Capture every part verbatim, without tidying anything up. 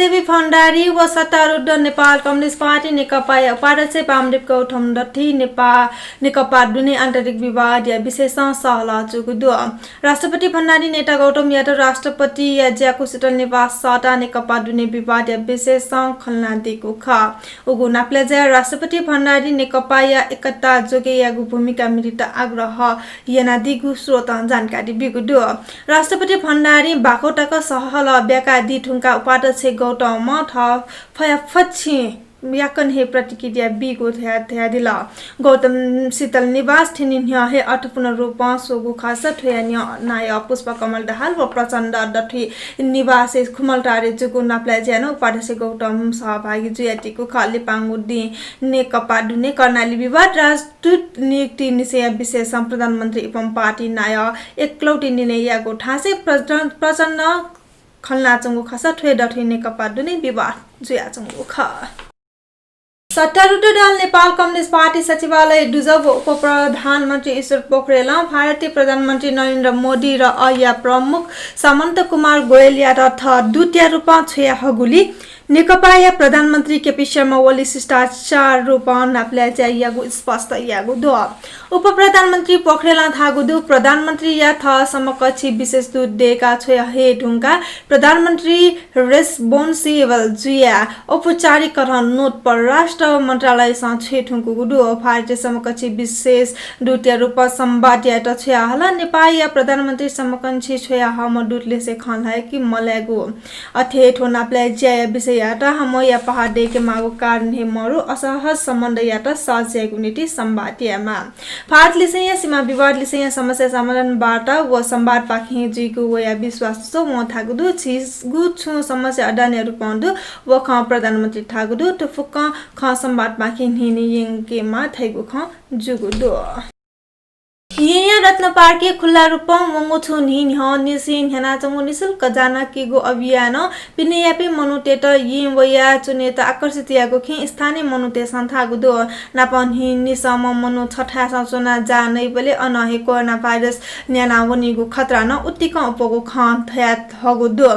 भण्डारी व सत्तारूढ Nepal communist party नेकपाया उपाध्यक्ष वामदेव गौतम दथुइ नेपा-, नेकपा दुने आन्तरिक विवादया विषयसं सहलह जूगु दु। राष्ट्रपति भण्डारी नेता गौतमयात राष्ट्रपतिया ज्याकुथितल निवास सःताः नेकपा दुने विवादया विषयसं खँ ल्हानादीगु खः। उगु नापलाज्याय् राष्ट्रपति भण्डारी नेकपाया एकता जोगेयागु भूमिका मिलेत आग्रह यानादीगु स्रोतं जानकारी ब्यूगु दु। राष्ट्रपति भण्डारी बाखो तक सहलह ब्याकादी धुंकाः उपाध्यक्ष गौतमं थः फयाफच्छिं याकनं हे प्रतिक्रिया बीगु धया-, धयादिल। गौतम शीतल निवास थ्यने न्ह्यः हे अर्थपूर्ण रूपं स्वःगु खःसा थ्वया न्ह्यः नायः पुष्पकमल दाहाल व प्रचण्ड दथुइ निवासय् खुमलटारय् जूगु नापलाज्याय् नं उपाध्यक्ष गौतम सहभागी जुयादीगु खः। लिपांगु दिं नेकपा दुने कर्णाली विवाद, राजदूत नियुक्ति निसेंया विषयसं प्रधानमन्त्री एवं पार्टी नायः एकलौटी निर्णय याःगु धासें प्रचण्ड, प्रचण्ड खँ ल्हानाच्वंगु खःसा थ्वय् दथुइ नेकपा दुने विवाद जुयाच्वंगु खः। सत्तारूढ दल नेपाल कम्युनिस्ट पार्टी सचिवालय दुजः व उपप्रधानमन्त्री ईश्वर पोखरेलं भारतीय प्रधानमन्त्री नरेन्द्र मोदी र अ या प्रमुख सामन्त कुमार गोयलयात थः दूतया रूपं छ्वयाहःगुलिं नेकपाया प्रधानमन्त्री केपी शर्मा ओली शिष्टाचार रूपं नापलाज्याय् याःगु स्पष्ट याःगु दु। उपप्रधानमन्त्री पोखरेलं धाःगु दु, प्रधानमन्त्रीया थः समकक्षी विशेष दूत दय्‌का छ्वयाहये धुंकाः प्रधानमन्त्री responsible जुयाः औपचारिकरण नोट परराष्ट्र मन्त्रालयसं छ्वये धुंकूगु दु। भारतीय समकक्षी विशेष दूतया रूपं संवाद यायेत छ्वयाहल। नेपाःया प्रधानमन्त्री समकक्षी छ्वयाहःम्ह दूतलिसे खँ ल्हाये कि मल्हायेगु। अथे हे थ्व नापलाज्याया विषययात हामोया पहाः दय्‌केमाःगु कारण हे मरु, असहज सम्बन्धयात सहज यायेगु निंतिं संवाद यायेमाः। भारत लिसेंया सीमा विवाद लिसेंया समस्या समाधान वार्ता व संवादपाखें जुइगु वया विश्वास दु। वं धाःगु दु, झीगु छुं समस्या अडानया रूपं दु, व खँ प्रधानमन्त्रीं धाःगु दु। थ्व फुक्क खँ संवादपाखें न्ह्यःने यंकेमाः धइगु खँ जूगु दु। येँया रत्नपार्कय् खुल्ला रूपं वंगु छुं न्हि न्ह्यः निसें न्ह्यानाच्वंगु निशुल्क जानकीगु अभियानं पिनेयापिं मनूतय्‌त येँ वयाच्वनेत आकर्षित याःगु खँय् स्थानीय मनूतय्‌सं धाःगु दु। नापं न्हिनिसंम्ह मनू छथाय्‌सं च्वनाः जाः नइबलय् अनं हे कोरोना भाइरस न्यानावनीगु खतरा नं उत्तिकं अप्वःगु खँ धयाहःगु दु।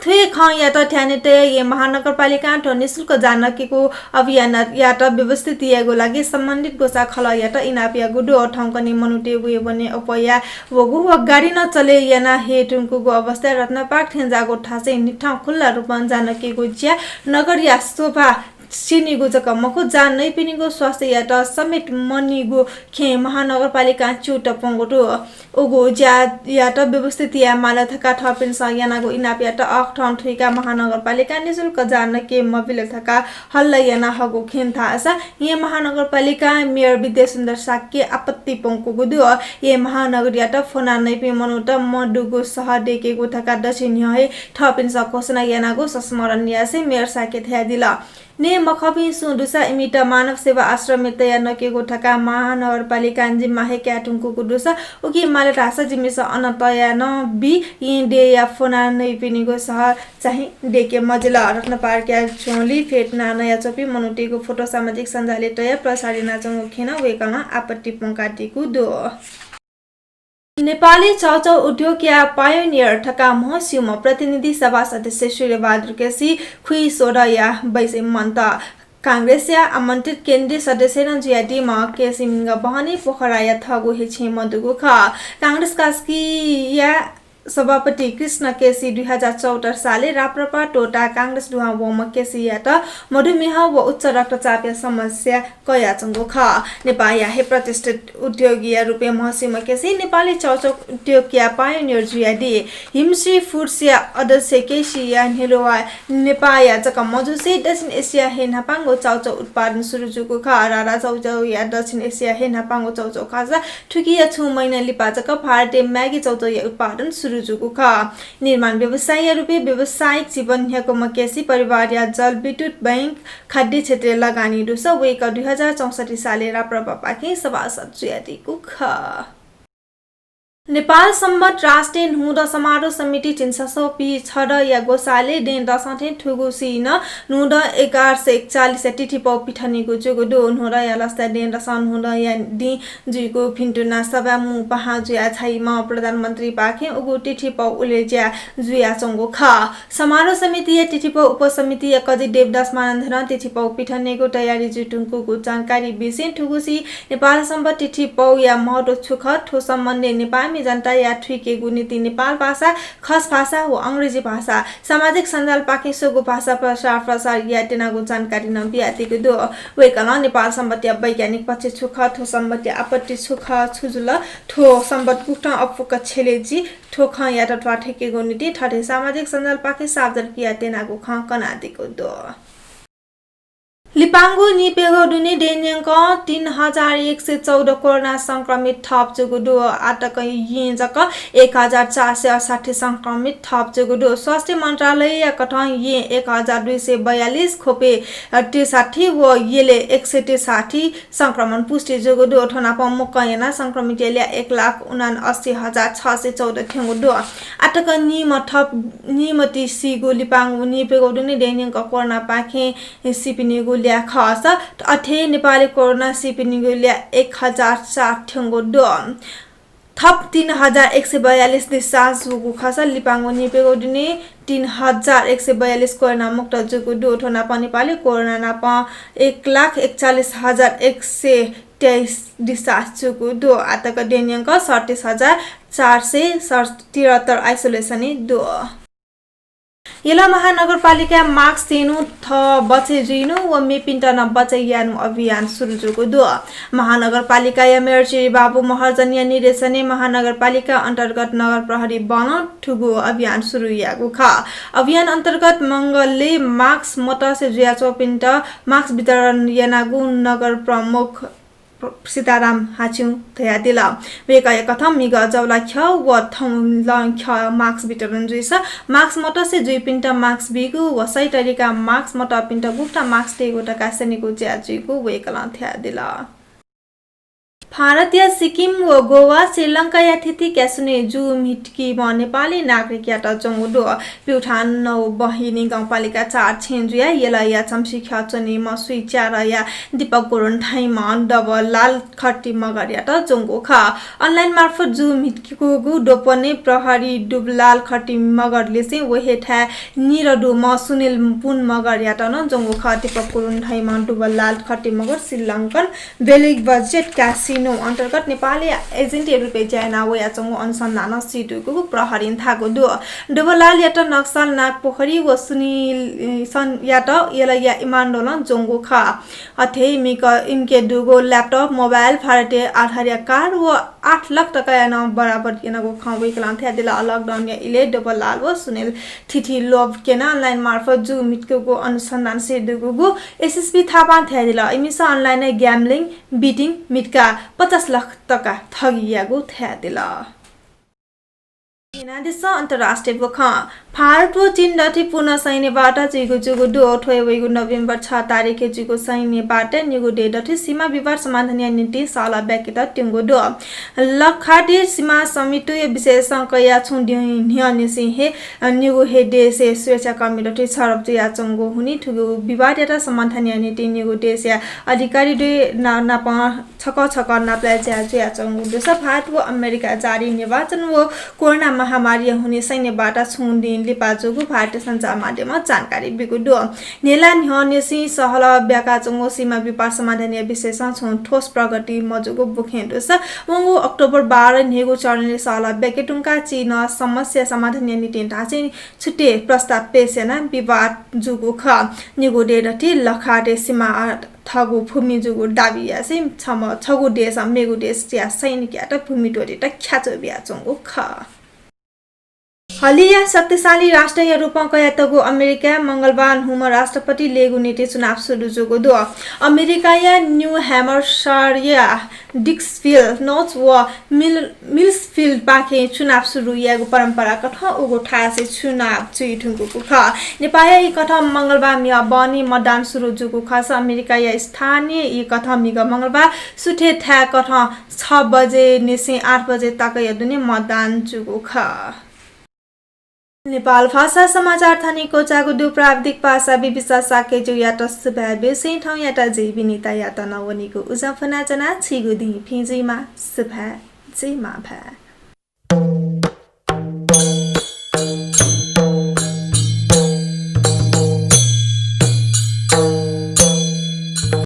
थ्व हे खँयात ध्यानय् तयाः येँ महानगरपालिकां थ्व निशुल्क जानकीगु अभियानयात व्यवस्थित यायेगु लागि सम्बन्धित ग्वसाः खलःयात इनाप याःगु दु। थौंकन्हय् मनूतय् वयेवने अप्वः याः वःगु व गाडी नं चले याना हये धुंकूगु अवस्थाय् रत्नपार्क थेंज्याःगु थासय् निथं खुल्ला रूपं जानकीगु ज्या नगरया शोभा स्यनीगु जक मखु, जाः नइपिनिगु स्वास्थ्ययात समेत मनिगु खँय् महानगरपालिकां च्यूताः प्वंगु दु। उगु ज्यायात व्यवस्थित यायेमाल धकाः थःपिन्सं यानागु इनापयात अःखतं थुइकाः महानगरपालिकां निशुल्क जानकी मबिल धकाः हल्ला यानाहःगु खँय् धाःसा येँ महानगरपालिकां मेयर विद्यासुन्दर शाक्यं आपत्ति प्वंकूगु दु। येँ महानगरयात फ्वना नइपिं मनूत मदुगु शहर दय्‌केगु धकाः दच्छि न्ह्यः हे थःपिन्सं घोषणा यानागु स्मरण यासें मेयर शाक्यं धयादिल। नये मखंपिं सुं दुसा इमित मानव सेवा आश्रमय् तयाः नकेगु धकाः महानगरपालिकां जिम्मा हे काये धुंकूगु दुसा उकी माल धाःसा जिमिसं अन तयाः नं बी। येँ देय्‌या फ्वना नइपिनिगु शहर चाहिँ दय्‌के मजिल। रत्नपार्कया झ्वलय् फ्यतुना नयाच्वंपिं मनूतय्‌गु फोटो सामाजिक सञ्जालय् तयाः प्रसार यानाच्वंगु खँय् नं वय्‌कलं आपत्ति प्वंकादीगु दु। नेपाली चौचौ उद्योगया pioneer धकाः म्हस्यूम्ह प्रतिनिधि सभा सदस्य सूर्यबहादुर केसी खुइसोडया बैसय् मन्त। कांग्रेसया आमन्त्रित केन्द्रीय सदस्य नं जुयादीम्ह केसी म्हिगः बहनी पोखराया थःगु हे छेँ मदुगु खः। कांग्रेस कास्कीया सभापति कृष्ण केसी दुई हजार चौहत्तर सालय् राप्रपा त्वःताः कांग्रेस दुहां वःम्ह केसीयात मधुमेह व उच्च रक्तचापया समस्या कयाच्वंगु खः। नेपाःया हे प्रतिष्ठित उद्योगीया रूपय् म्हस्यूम्ह केसी नेपाली चौचौ उद्योगया pioneer जुयादी। हिमश्री Foods या अध्यक्ष केसीया न्ह्यलुवा नेपाःया जक मजुसे दक्षिण एसिया हे न्हापांगु चौचौ उत्पादन सुरु जूगु खः। रारा चौचौया दक्षिण एसिया हे न्हापांगु चौचौ खःसा थुकिया छुं महिना लिपा जक भारतय् Maggi चौचौया उत्पादन सुरु जूगु खः। निर्माण व्यवसायीया रूपय् व्यावसायिक जीवन न्ह्याकूम्ह केसी परिवारया जलविद्युत बैंक खाद्य क्षेत्रय् लगानी दुसा वय्‌कः दुई हजार चौसट्ठी सालय् राप्रपापाखें सभासद जुयादीगु खः। नेपाल संवत् राष्ट्रिय न्हूदँ समारोह समिति झिंछसः पीछदँया ग्वसालय् दँय् दसं थें थुगुसी नं न्हूदँ एघार सय एकचालिसया तिथिपौ पिथनेगु जूगु दु। न्हूदँया लसताय् दँय् दसं न्हूदँया दिं जुइगु भिन्तुना सभाय् मू पाहां जुयाः झाइम्ह प्रधानमन्त्रीपाखें उगु तिथिपौ उलेज्या जुयाच्वंगु खः। समारोह समितिया तिथिपौ उपसमितिया कजि देवदास मानन्धरं तिथिपौ पिथनेगु तयारी जुइधुंकूगु जानकारी बिसें थुगुसी नेपाल संवत् तिथिपौया महत्व छु खः, थ्व सम्बन्धय् नेपाःमि जनताया थुइकेगु निंतिं नेपाल भाषा, खस भाषा व अंग्रेजी भाषा, सामाजिक सञ्जालपाखें स्वंगू भाषा प्रचार प्रसार यायेत्यनागु जानकारी नं बियादीगु दु। वय्कलं नेपाल संवत्‌या वैज्ञानिक पक्ष छु खः, थ्व संवत्‌या आपत्ति छु खः, छु जुल, थ्व संवत् गुकथं अप्वः छ्यले जुइ, थ्व खँयात ध्वाथुइकेगु निंतिं थथे सामाजिक सञ्जालपाखें सार्वजनिक यायेत्यनागु खँ कनादीगु दु। लिपांगु नीप्यघौ दुने दँय्‌न्यंक तीन हजार एक सय चौध कोरोना संक्रमित थप जूगु दु। आःतक येँय् जक एक हजार चार सय अठसट्ठी संक्रमित थप जूगु दु। स्वास्थ्य मन्त्रालयया कथं येँय् एक हजार दुई सय बयालिस, ख्वपय् त्रिसट्ठी व यलय् एक सय त्रिसट्ठी संक्रमण पुष्टि जूगु दु। थ्व नापं मुक्कं यानाः संक्रमितया ल्याः एक लाख उनासी हजार छ सय चौध थ्यंगु दु। आःतक निम्ह थप, निम्ह ति सीगु लिपांगु नीप्यघौ दुने दँय्‌न्यंक कोरोनापाखें सीपिनिगु ल्याः खःसा, अथे नेपालय् कोरोनां सीपिनिगु ल्याः एक हजार चार थ्यंगु दु। थप तीन हजार एक सय बयालिस discharge जूगु खःसा लिपांगु नीप्यघौ दुने तीन हजार एक सय बयालिस कोरोना मुक्त जूगु दु। थ्व नापं नेपालय् कोरोना नाप एक लाख एकचालिस हजार एक सय तेइस discharge जूगु दु। आःतक दँय्‌न्यंक सैंतिस हजार चार सय त्रिहत्तर isolation-य् दु। यल महानगरपालिकाय् mask तयेनु, थः बचय् जुइनु व मेपिन्त नं बचय् यायेनु अभियान सुरु जूगु दु। महानगरपालिकाया मेयर चिरिबाबु महर्जनया निर्देशनय् महानगरपालिका अन्तर्गत नगर प्रहरी बलं थुगु अभियान सुरु याःगु खः। अभियान अन्तर्गत मंगलय् mask मतसे जुयाच्वंपिन्त mask वितरण यानागु नगर प्रमुख सीताराम हाछ्युं धयादिल। वय्कःया कथं म्हिगः जवलाख्यः व थौंलंख्यः mask वितरण जुइसा mask मतसे जुइपिन्त mask बीगु व सही तरिकां mask मतःपिन्त गुकथं mask तयेगु धकाः स्यनेगु ज्या जुइगु वय्कलं धयादिल। भारतया सिक्किम व गोवा श्रीलंकाया थितिक्यासुने जू म्हितकीम्ह नेपाली नागरिकयात ज्वंगु दु। प्युठान नौ बहिनी गाउँपालिका चार छेँ जुयाः यलया छम्सी ख्यः च्वनीम्ह स्वीच्यारया दीपक गुरुङ धाइम्ह डबलाल खड्गी मगरयात ज्वंगु खः। Online मार्फत जू म्हितकूगु द्वपनय् प्रहरीं डबलाल खड्गी मगर लिसें व हे थाय् निर दुम्ह सुनिल पुन मगरयात नं ज्वंगु खः। दीपक गुरुङ धाइम्ह डबलाल खड्गी मगर श्रीलंकन Bally Budget Casino अन्तर्गत नेपाली agent-या रूपय् ज्या याना वयाच्वंगु अनुसन्धानं सीदुगु प्रहरीं धाःगु दु। डबलालयात नक्सल नागपोखरी व सुनिलयात यलया इमान्डोलं ज्वंगु खः। अथे इमिके दुगु laptop, mobile, भारतीय आधारया card व आठ लाख तकाया नं बराबर यानागु खँ वय्कलं धयादिल। Lockdown-या इलय् डबलाल व सुनिल थीथी लोभ क्यनाः online मार्फत जू म्हितकूगु अनुसन्धान सीदुगु SSP थापां धयादिल। इमिसं online-य् gambling, betting म्हितकाः पचास लाख तका ठगी याःगु धयादिल। न्यनादिसँ अन्तर्राष्ट्रिय बुखँ। भारत व चीन दथुइ पुनः सैन्य वार्ता जुइगु जूगु दु। थ्व हे वइगु नोभेम्बर छ तारिखय् जुइगु सैन्य वार्ताय् निगू देय् दथुइ सीमा विवाद समाधानया निंतिं सहलह ब्याकेत त्यंगु दु। लखा देय् सीमा संयुक्तया विशेषज्ञ कयाः छुं दिं न्ह्यःनिसें हे निगू हे देशय् सुरक्षाकर्मी दथुइ झडप जुयाच्वंगु हुनिं थुगु विवादयात समाधानया निंतिं निगू देशया अधिकारी द्वय ना-, नाप छकः छकः नापलाये ज्या जुयाच्वंगु दुसा भारत व अमेरिका जारी निर्वाचन व कोरोना महामारीया हुनिं सैन्य वार्ता छुं दिं लिपा जूगु भारतीय सञ्चार माध्यमं जानकारी ब्यूगु दु। न्हय्ला न्ह्यःनिसें सहलह ब्याकाच्वंगु सीमा विवाद समाधानया विषयसं छुं ठोस प्रगति मजूगु बुखें दुसा वंगु अक्टोबर बाह्र न्हय्गू चरणय् सहलह ब्याके धुंकाः चीनं समस्या समाधानया निंतिं धाःसें छुट्टै प्रस्ताव पेश यानाः विवाद जूगु खः। निगू देय् दथुइ लखा देय् सीमा थःगु भूमि जूगु दाबी यासें छम्ह छगू देशं मेगु देशया सैनिकयात भूमि त्वःतेत ख्याच्वः बियाच्वंगु खः। हलिया शक्तिशाली राष्ट्रया रूपं कयातःगु अमेरिकाय् मंगलबार न्हूम्ह राष्ट्रपति लेगु निंतिं चुनाव सुरु जूगु दु। अमेरिकाया न्यू ह्याम्पसायरया डिक्सभिल नोच व मिल-, मिल्सफिल्डपाखें चुनाव सुरु यायेगु परम्पराकथं उगु थासय् चुनाव जुइधुंकूगु खः। नेपाःया ई कथं मंगलबार म्हिगः बहनी मतदान सुरु जूगु खःसा अमेरिकाया स्थानीय ई कथं म्हिगः मंगलबार सुथय् थाय् कथं छ बजे निसें आठ बजे तकया दुने मतदान जूगु खः। नेपाल भाषा समाचार थन हे क्वचाःगु दु। प्राविधिक पासा बिबिसा शाक्यजुयात सुभाय् ब्यूसें थौंयात जि विनितायात नं वनीगु उजं फ्वनाच्वना। छिगु दिं भिं जुइमा। सुभाय्। जय मांभाय्।